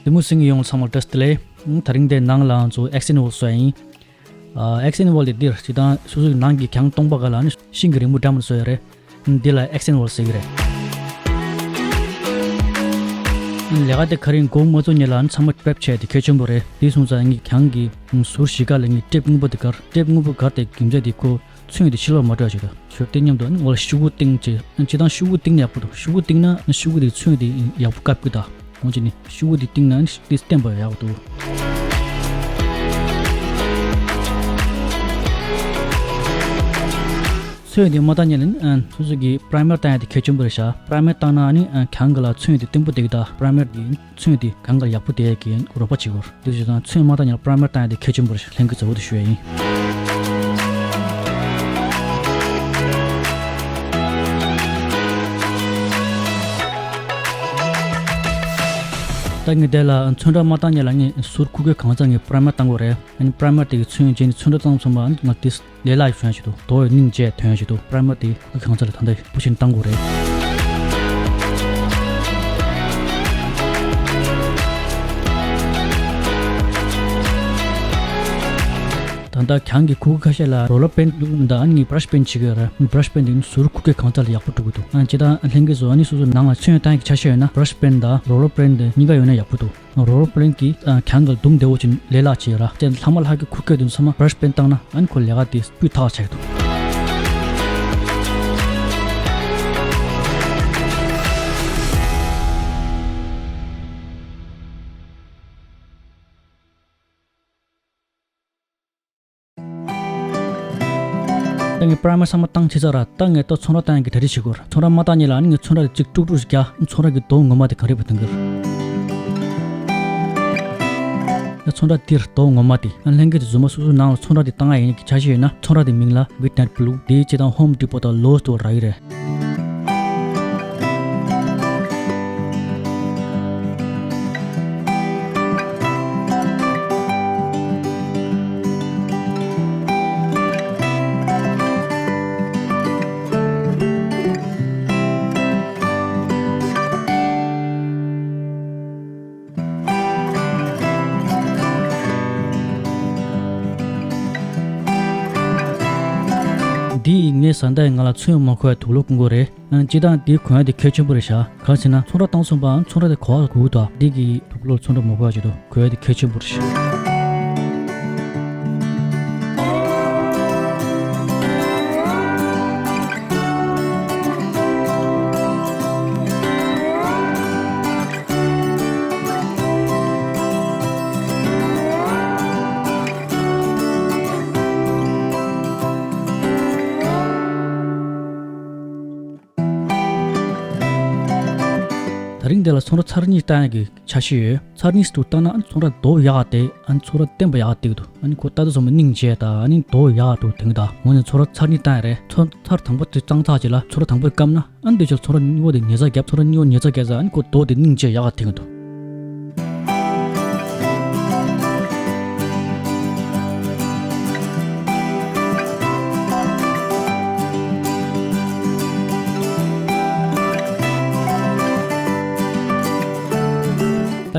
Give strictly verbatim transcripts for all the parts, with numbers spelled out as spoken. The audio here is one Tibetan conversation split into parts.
གཟིགས་མོ་གཟིགས་མཁན་ཡོངས་ཚང་མར་བཀྲ་ཤིས་བདེ་ལེགས། ཨང་། དེ་རིང་འདིའི་ནང་ལ་ང་ཚོ་accent wall བཟོ་ཡ་ཡིན། ཨ། accent wall དེ་འདིར་སྤྱིར་བཏང་སོ་སོའི་ནང་གི་གྱང་སྟོང་པ་སྒང་ལ་ནི་ཤིང་གི་རི་མོ་འདྲ་མིན་བཟོ་ཡ་རེད། འདི་ལ་accent wall ཟེར་གྱི་རེད། ལས་ཀ་དེ་ག་རེ་ཡིན་མགོ་མ་ཚོས་སྔོན་ལ་ནི་ཚང་མ་prep བྱས་ཏེ་གལ་ཆེན་པོ་རེད། དེ་སོང་ཙང་ངས་གྱང་གི་ཟུར་བཞི་ཀ་ལ་ངས་ཊེབ་སྔོན་པོ་དེ་སྒར། ཊེབ་སྔོན་པོ་སྒར་ཏེ་རྒྱུ་མཚན་དེ་ཁོ་ཚོན་དེ་ཕྱི་ལོགས་མ་འགྲོ་བྱེད་དོ། ཞོར་དེ་མཉམ་དུ་ཨ་ནི་འོག་ལ་ཤོག་གུ་བཏིང་བྱས། སྤྱིར་བཏང་ཤོག་གུ་བཏིང་ན་ཡག་པོ་འདུག་ཤོག་གུ་བཏིང་ན་ཨ་ནི་ཤོག་གུ་དེ་ཚོན་དེ་ཡག་པོ་བཀབ་ཀྱི་འདུག་འོན་ཀྱང་ནི་ཤོག་གུ་དེ་བཏིང་ན་ཨ་ནི་དེ་བརྟན་པོ་ཡག་པོ་འདུག་ཚོན་དེ་མ་བཏང་སྔོན་ལ་ནི་ཨ་སོ་སོ་གི་primer བཏང་ཡ་དེ་གལ་ཆེན་པོ་རེད་ཤག primer བཏང་ན་ཨ་ནི་ཨ་གྱང་ག་ལ་ཚོན་དེ་བརྟན་པོ་བསྡད་ཀྱི་འདུག primer གི་ཚོན་དེ་གྱང་ག་ལ་ཡག་པོ་བསྡད་ཀྱི་རོགས་པ་བྱེད་ཀྱི་ཡོད་རེད། དེ་བྱས་ཙང་ཚོན་མ་བཏང་སྔོན་ལ་primer བཏང་ཡ་དེ་གལ་ཆེན་པོ་རེད་ཤག་ལྷན་རྒྱས་ཚོ་འོ་དེ་ཞུ་ཡ་ཡིན། ད་ངས་དེ་ལ་ཚོན་ཁྲ་མ་བཏང་སྔོན་ལ་ངས་ཟུར་ཁུག་ཀའི་གང་ཚང་ངས་primer བཏང་དགོས་རེད། ཨ་ནི་primer དེ་གི་ཚོན་བྱས་ནས་ཚོན་ཁྲ་བཏང་ཚུན་པ་ང་དེ་ལས་སླ་བྱུང་ཡ་ཞིག་འདུག་དོ་ཡི་སྙིང་རྗེ་ཐོན་ཡ་ཞིག་འདུག primer དེ་ཁུག་གང་ཚང་ལ་ད་ལྟ་བུ་ཤིན་བཏང་དགོས་རེད། ད་ལྟ་གྱང་གི་ཁུག་ཁ་ཤས་ལ་roller paint བླུགས་ད་ཨ་ནི་brush paint བྱེད་ཀྱི་ཡོད་རེད། brush paint དེ་ནི་ཟུར་ཁུག་ཀའི་གང་ཚང་ལ་ཡག་པོ་འགྲོ་གི་འདུག་ཨ་ནི་སྤྱིར་བཏང་ལྷན་རྒྱས་ཚོ་ཨ་ནི་སོ་སོའི་ནང་ལ་ཚོན་བཏང་ཡ་གི་ཆ་ཤས་ཡོད་ན་brush paint དང་roller paint དེ་གཉིས་ཀ་ཡོད་ན་ཡག་པོ་འདུག roller paint གིས་ཨ་གྱང་ག་ལ་རྡུང་བདེ་བོ་བྱས་ལས་སླ་བྱེད་ར། དེ་ལྷག་མ་ལྷག་གི་ཁུག་ཀའི་དུས་ཚང་མ་brush paint བཏང་ན་ཨ་ནི་ཁོ་ལས་ཀ་དེ་སྤུས་དག་ཆགས་འདུག་ད་ངས་primer ཚང་མ་བཏང་ཚར་ཚར་ར། ད་ངས་ད་ཚོན་ཁྲ་བཏང་ཡ་གི་གྲ་སྒྲིག་བྱེད་དགོས་ར། ཚོན་ཁྲ་མ་བཏང་སྔོན་ལ་ཨ་ནི་ངས་ཚོན་ཁྲ་དེ་གཅིག་དཀྲུག་དཀྲུག་ཞིག་རྒྱག་ཚོན་ཁྲ་གི་མདོག་ངོ་མ་དེ་ག་རེ་བ་དེ་འགྱུར། ད་ཚོན་ཁྲ་དེར་མདོག་ངོ་མ་དེ། ཨ་ལྷན་རྒྱས་ཚོ་རྫུན་མ་སོ་སོའི་ནང་ལ་ཚོན་ཁྲ་དེ་བཏང་ཡ་ཡིན་གྱི་ཆ་ཤས་ཡོད་ན་ཚོན་ཁྲ་དེ་མིང་ལ་Wet Night Blue དེའི་སྤྱིར་བཏང་Home Depot དང་Lowe's དུ་རག་གི་རེད། འདི་ཡིས་ངའི་བཟའ་ཟླ་ཡིས་ང་ལ་ཚོན་མ་མཁོ་བའི་དུག་ལོག་བསྐུར་གྱི་རེད། ཨང་། སྤྱིར་བཏང་འདི་གོན་ཡ་དེ་གལ་ཆེན་པོ་རེད་ཤག་གང་ཟེར་ན་ཚོན་ཁྲ་བཏང་སོང་པའང་ཚོན་ཁྲ་དེ་གོ་བ་གོ་གི་འདུག་འདི་གི་དུག་ལོག་ཚོན་ཁྲ་མ་གོ་བ་ཅིག་འདུག་གོན་ཡ་དེ་གལ་ཆེན་པོ་རེད་ཤག་ད་རིང་འདི་ལ་ཚོན་ཁྲ་ཚར་གཉིས་བཏང་ཡག་གི་འཆར་གཞི་ཡོད། ཚར་གཉིས་སུ་བཏང་ན་ཨ་ནི་ཚོན་ཁྲ་མདོག་ཡག་ག་བསྡད། ཨ་ནི་ཚོན་ཁྲ་བརྟན་པོ་ཡག་ག་བསྡད་ཀྱི་འདུག་ཨ་ནི་ཁོ་ལྟ་དུས་ཚང་མ་སྙིང་རྗེ་ད། ཨ་ནི་མདོག་ཡག་ག་འདུག་དེང་ད་འོ་ནི་ཚོན་ཁྲ་ཚར་གཉིས་བཏང་ཡག་རེད། ཚོན་ཚར་དང་པོ་དེ་བཏང་ཚར་རྗེས་ལ་ཚོན་ཁྲ་དང་པོ་དེ་བསྐམས་ན་ཨ་ནི་དེ་ཕྱིར་ཚོན་ཁྲ་གཉིས་པ་དེ་ཉར་ཚགས་བརྒྱབ། ཚོན་ཁྲ་གཉིས་པ་ཉར་ཚགས་བརྒྱབ་ཚར་ཨ་ནི་ཁོ་མདོག་དེ་སྙིང་རྗེ་ཡག་ག་བསྡད་ཀྱི་འདུག་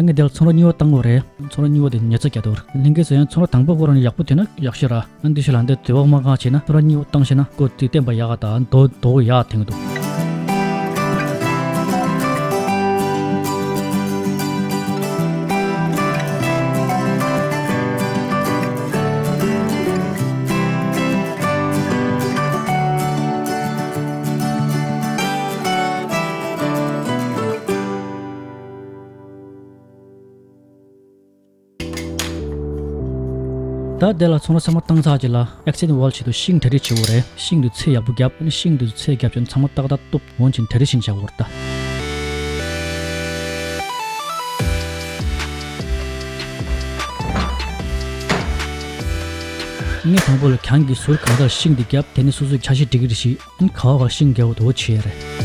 ད་ངས་འདི་ལ་ཚོན་ཁྲ་གཉིས་པ་བཏང་དགོས་རེད། ཚོན་ཁྲ་གཉིས་པ་དེ་ཉར་ཚགས་རྒྱག་འདུག་ལྷན་རྒྱས་ཚོ་ཡང་ཚོན་ཁྲ་དང་པོ་ཁོ་རང་ཡག་པོ་ཐོན་ན་ཡག་ཤོས་ར། ཨ་འདི་ཤོད་ལ་འདི་དེ་བ་མ་གང་བྱས་ན་ཚོན་ཁྲ་གཉིས་པ་བཏང་ཤེ་ན་ཁོ་དེ་བརྟན་པ་ཡག་ག་དང་མདོག་མདོག་ཡག་ཐེངས་འདུག་ད་དེ་ལ་ཚོན་ཁྲ་ཚང་མ་བཏང་ཚར་རྗེས་ལ་accent wall ཆེད་དུ་ཤིང་གྲ་སྒྲིག་བྱེད་དགོས་རེད། ཤིང་དུ་ཚད་ཡག་པོ་བརྒྱབ། ཨ་ནི་ཤིང་དུ་ཚད་བརྒྱབ་བྱས་ཚང་མ་ཏག་ཏག་གཏུབ། འོན་ཀྱང་གྲ་སྒྲིག་བྱེད་བྱ་དགོས་རེད་ད། ངས་དང་པོ་ལ་གྱང་གི་ཟུར་གང་དག་ཤིང་དེ་བརྒྱབ། དེ་ནས་སོ་སོའི་འཆར་གཞི་སྒྲིག་གི་རེད་ཤིག་ཨ་ནི་ག་བ་ག་ཤིང་རྒྱག་དགོས་དོ་བྱེད་ཡ་རེད།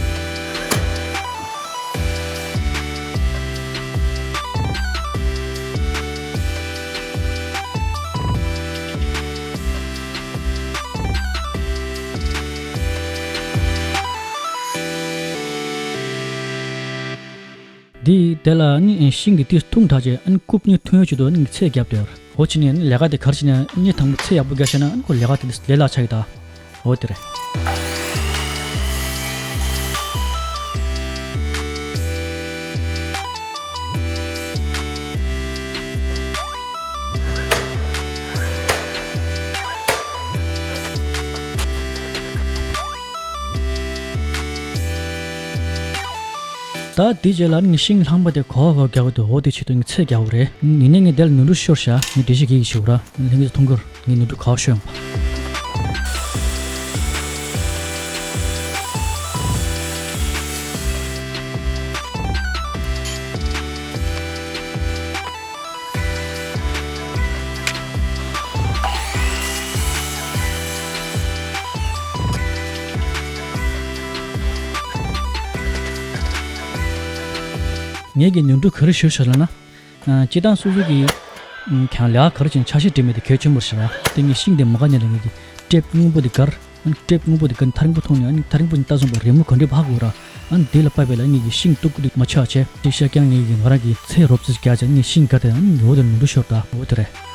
འདི་དེ་ལ་ནི་ཤིང་གི་ཏིས་ཐུང་དྲགས་ཅེ་ཨན་ཀུབ་ནི་ཐུང་ཡོད་ཅིག་ཏུ་ནི་ཚད་རྒྱབ་དེར། འོ་ཅི་ནི་ལས་ཀ་དེ་གར་ཅི་ནི་ནི་དང་པོ་ཚད་ཡག་པོ་རྒྱག་ཤེས་ན་ཨན་ཁོ་ལས་ཀ་དེ་ལས་ལ་ཆགས་ཡོད་ད། འོ་དེ་རེད། ད་དེ་རྗེས་ལ་ནི་ཤིང་ལྷག་མ་དེ་གོ་གོ་རྒྱག་གི་འདུག་འོ་དེ་ཆེད་དུ་ནི་ཚད་རྒྱག་གི་རེད། ཡིན་ནའི་ངས་དེ་ལ་ནོར་འཁྲུལ་ཤོར་ཤག་ངས་འགྲེལ་བཤད་གི་གི་ཞུ་ར། ལྷན་རྒྱས་མཐོང་གི་རེད། ངས་ནོར་འཁྲུལ་ག་བ་ཤོད་ཡོང་པ། ངས་ཀྱི་ནོར་འཁྲུལ་ག་རེ་ཤོར་ཤག་ལབ་ན། ཨ། སྤྱིར་བཏང་སོ་སོ་གི་ཨ་ཁྱང་ལས་ཀ་ག་རེ་བྱས་ནས་ཆ་ཤས་སྤྲད་མེད་དེ་གལ་ཆེན་པོ་རེད་ཤག་དེ་ངས་ཤིང་དེ་མ་ག་ཉལ་ལ་ངས་ཀྱི་ཊེབ་སྔོན་པོ་དེ་གར། ཨ་ཊེབ་སྔོན་པོ་དེ་གར་ཐག་རིང་པོ་མཐོང་ནས་ཨ་ཐག་རིང་པོ་ནས་ལྟ་སོང་པ་རི་མོ་ག་འདྲ་བག་དགོས་ར། ཨ་དེ་ལ་དཔག་པའི་ལ་ངས་ཀྱི་ཤིང་གཏུབ་ཀྱི་འདུག་མ་ཆག་བྱས་དེ་ཤ་རྐྱང་ངས་ཀྱི་ང་རང་གི་ཚེ་རོབ་ཙམ་བརྒྱབ་བྱས་ངས་ཤིང་ག་དེ་ཨ་ངོ་དེ་ནོར་འཁྲུལ་ཤོར་ད་འོ་དེ་རེད།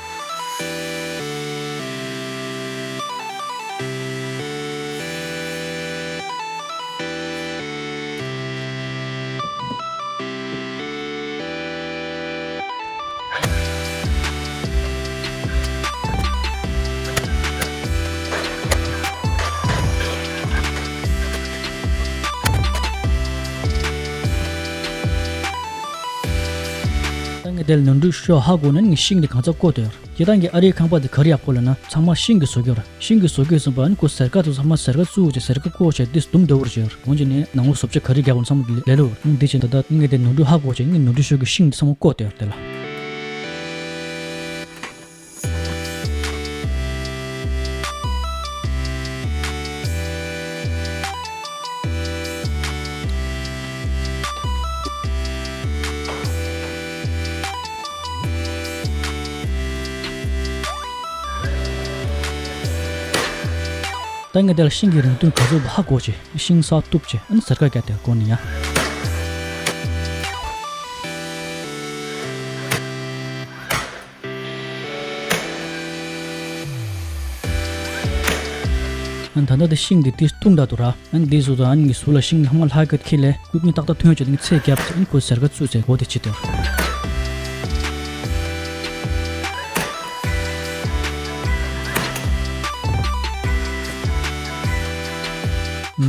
ད་ངས་དེ་ལ་ནོར་འཁྲུལ་ཤོར་ཧ་གོ་ནས་ངས་ཤིང་དེ་གང་ཚ་བརྐོས་ཏེ། སྤྱིར་བཏང་གི་ཨ་རིའི་ཁང་པ་དེ་ག་རེ་ཡག་པོ་ལབ་ན་ཚང་མ་ཤིང་གིས་བཟོ་གི་ཡོད་རེད། ཤིང་གིས་བཟོ་གི་ཡོད་ཟེར་བ་ནི་ཁོ་ཟེར་ཀ་དེ་ཚང་མ་ཟེར་ཀ་བཙུགས་བྱས་ཟེར་ཀ་བརྐོས་བྱས་དེ་དུམ་བརྡར་བོར་བྱས་འོན་ཀྱང་ནི་ནང་ལོགས་བཟོ་བྱ་ག་རེ་རྒྱག་དགོས་ཚང་མ་ལས་སླ་བོ་རེད། འདི་བྱས་ད་ལྟ་ངས་དེ་ནོར་འཁྲུལ་ཧ་གོ་བྱས་ངས་ནོར་འཁྲུལ་ཤོར་གི་ཤིང་དེ་ཚང་མ་བརྐོས་ཏེ་ཡོད་རེད་དེ་ལ། ད་ངས་དེ་ལ་ཤིང་གི་རིང་ཐུང་ག་ཚོད་ཧ་གོ་བྱས་ཤིང་ས་གཏུབ་བྱས་ཨ་ནི་ཟེར་ཀ་བརྒྱབ་སྟེ་བརྐོས་ནི་ཡ། ཨ་ནི་ད་ལྟ་དེ་ཤིང་དེ་ཏིས་ཐུང་དྲགས་འདུག་ར། ཨ་ནི་དེ་སོ་སོ་ཨ་ནི་ངས་ཟུར་ལ་ཤིང་ལྷག་མ་ལྷག་གི་ཁྱེར་ལས་ཀུབ་ནི་ཏག་ཏག་ཐོན་ཡོད་ཅེས་ངས་ཚད་བརྒྱབ་ཚེ་ཨ་ནི་ཁོ་ཟེར་ཀ་བཙུགས་ཚེ་འོ་དེ་བྱེད་དེ།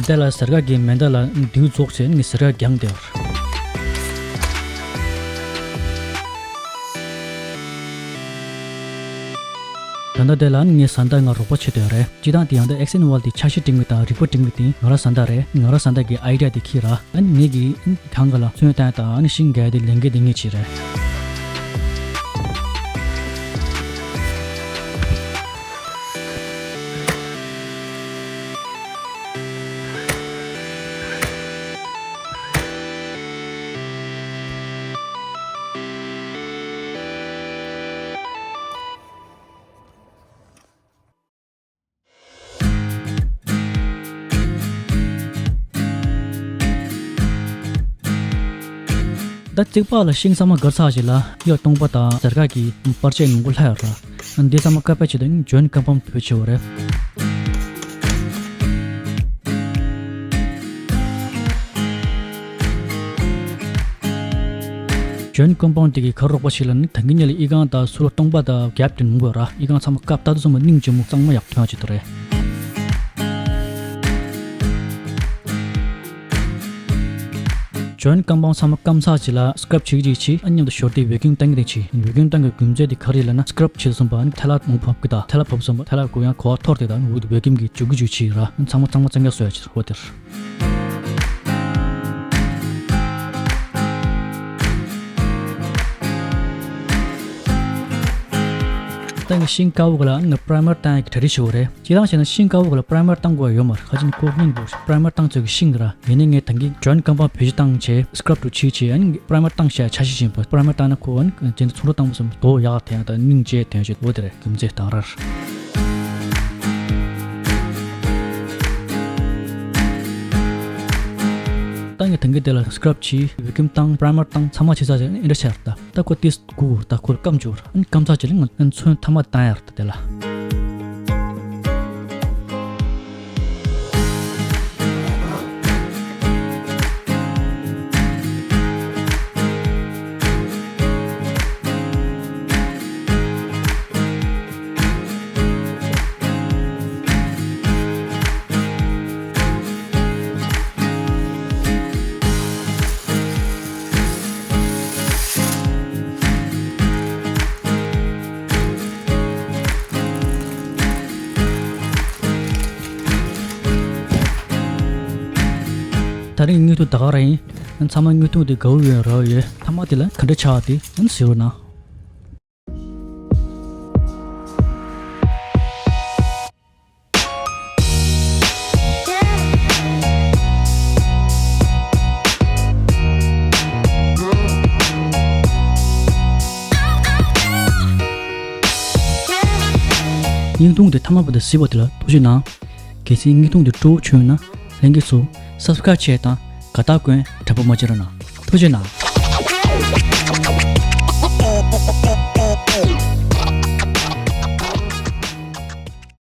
དེ་ལ་ཟེར་ཀ་གི་མེ་མདའ་ལ་མདུད་རྫོགས་ཚེ་ངས་ཟེར་ཀ་རྒྱང་དེ། ད་ལྟ་དེ་ལ་ངས་བཟའ་ཟླ་ང་རོགས་པ་བྱེད་དོན་རེད། སྤྱིར་བཏང་དེ་ཡང་ད་ཨེག་སེན་ཝལ་དེ་ཆ་ཤས་སྤྲད་མཁན་དང་རིག་པ་སྤྲད་མཁན་དེ་ང་རང་བཟའ་ཟླ་རེད། ང་རང་བཟའ་ཟླ་གི་ཨའི་ཌི་ཡ་དེ་ཁྱེར་ར། ཨ་ནི་ངས་ཀྱི་གང་ག་ལ་ཚོན་བཏང་དང་ཨ་ནི་ཤིང་ག་དེ་ལེན་མཁན་དེ་ངས་བྱེད་རེད། ད་རྩིག་པ་ལ་ཤིང་ཚང་མ་བསྒར་ཚར་རྗེས་ལ་གཡས་སྟོང་པ་དང་ཟེར་ཀ་གི་པར་ཆས་མང་པོ་ལྷག་ཡོད་ར། འདི་ཚང་མ་བཀབ་པའི་ཆེད་དུ་ཇོན་ཀམ་པའོན་བེད་སྤྱོད་བྱེད་དགོས་རེད། ཇོན་ཀམ་པའོན་དེ་གིས་ག་རེ་རོགས་པ་བྱེད་ལབ་ན་ད་གིན་ཉིད་ལ་ཨི་ཁང་དང་ཟུར་ལ་སྟོང་པ་དང་གེབ་དེ་མང་པོ་ཡོད་ར། ཨི་ཁང་ཚང་མ་བཀབ་ད་དུང་ཚང་མ་སྙིང་རྗེ་མོ་གཙང་མ་ཡག་ཐོན་ཡག་བྱེད་དུ་རེད། ཇོན་ཀམ་པའོན་ཚང་མ་སྐམ་ཚར་རྗེས་ལ་སི་ཀ་རབ་བྱེད་ཀྱི་ཅིག་བྱེད། ཨ་མཉམ་དུ་ཞོར་དེ་ཝེ་ཀིའུམ་བཏང་གི་དེ་བྱེད། ཝེ་ཀིའུམ་བཏང་གི་རྒྱུ་མཚན་དེ་ག་རེ་ལབ་ན་སི་ཀ་རབ་བྱེད་དུ་སོང་པ་ཨ་ནི་ཐལ་བ་མང་པོ་བབས་ཀྱི་ད་ཐལ་བ་བབས་སོང་པ་ཐལ་བ་གུ་ཡང་གོ་བ་འཐོར་ཏེ་ད་ཝེ་ཀིའུམ་གྱིས་འཇུག་གི་འཇུག་བྱེད་ར། ཨ་ཚང་མ་གཙང་མ་གཙང་རྐྱང་བཟོ་ཡག་བྱེད་ཧོ་དེར། ད་ངས་ཤིང་དཀར་པོ་ག་ལ་ང་པ་རའི་མར་བཏང་ཡག་གི་གྲ་སྒྲིག་བྱེད་དགོས་རེད། སྤྱིར་བཏང་བྱས་ན་ཤིང་དཀར་པོ་ག་ལ་པ་རའི་མར་བཏང་དགོས་ཡ་ཡོད་མ་རེད། ཁ་ཅིག་ཁོ་སྙིང་པོ་པ་རའི་མར་བཏང་ཚོད་ཀྱི་ཤིང་ར། ཡིན་ནའི་ངས་ད་གིན་ཇོན་ཀམ་པའོན་བེད་སྤྱོད་བཏང་བྱས་སི་ཀ་རབ་ཏུ་ཕྱིས་བྱས་ཨ་ནི་པ་རའི་མར་བཏང་བྱས་ཆ་ཤས་ཤིག་པ་རའི་མར་བཏང་ན་ཁོ་ཨ་ནི་ཅན་དུ་ཚོང་ར་བཏང་པ་སོང་མདོག་ཡག་དེ་ཡང་ད་སྙིང་རྗེ་དོན་བྱེད་འོ་དེ་རེད། རྒྱུ་མཚན་དང་ར། ད་ ངས་ཐང་གི་དེ་ལ་སི་ཀྲབ་བྱས། བེ་ཀམ་བཏང་། པྲའི་མར་བཏང་། ཚང་མ་བྱས་ཚར་རྗེས་ཨེ་འདྲ་བྱས་ར། ད་ད་ཁོ་དེ་སྒུག་ད་ཁོ་སྐམ་བཅུག་ར། ཨ་ནི་སྐམ་ཚར་རྗེས་ལ་ང་ཚོན་ཐ་མ་བཏང་ཡ་ར། ད་དེ་ལ། ད་རིང་དངུལ་ཐུང་ད་ག་རང་ཡིན། ཨ་ནི་ཚང་མ་དངུལ་ཐུང་དེ་དགའ་བོ་ཡོད་རོགས་ཡོད། ཐ་མ་དེ་ལ་ག་འདྲ་ཆགས་དེ་ཨ་ནི་ཟེར་རོགས་གནང་། དངུལ་ཐུང་དེ་ཐ་མ་བར་དུ་གཟིགས་པ་དེ་ལ་ཐུགས་རྗེ་གནང་། གལ་སྲིད་དངུལ་ཐུང་དེ་སྤྲོ་བོ་བྱུང་ཡོད་ན་ལྷན་རྒྱས་ཚོ་སབ་སི་ཀ་རབ་བྱས་དང་དགའ་རྟགས་བཀོད་དྲན་པ་མ་བརྗེད་རོགས་གནང་། ཐུགས་རྗེ་གནང་།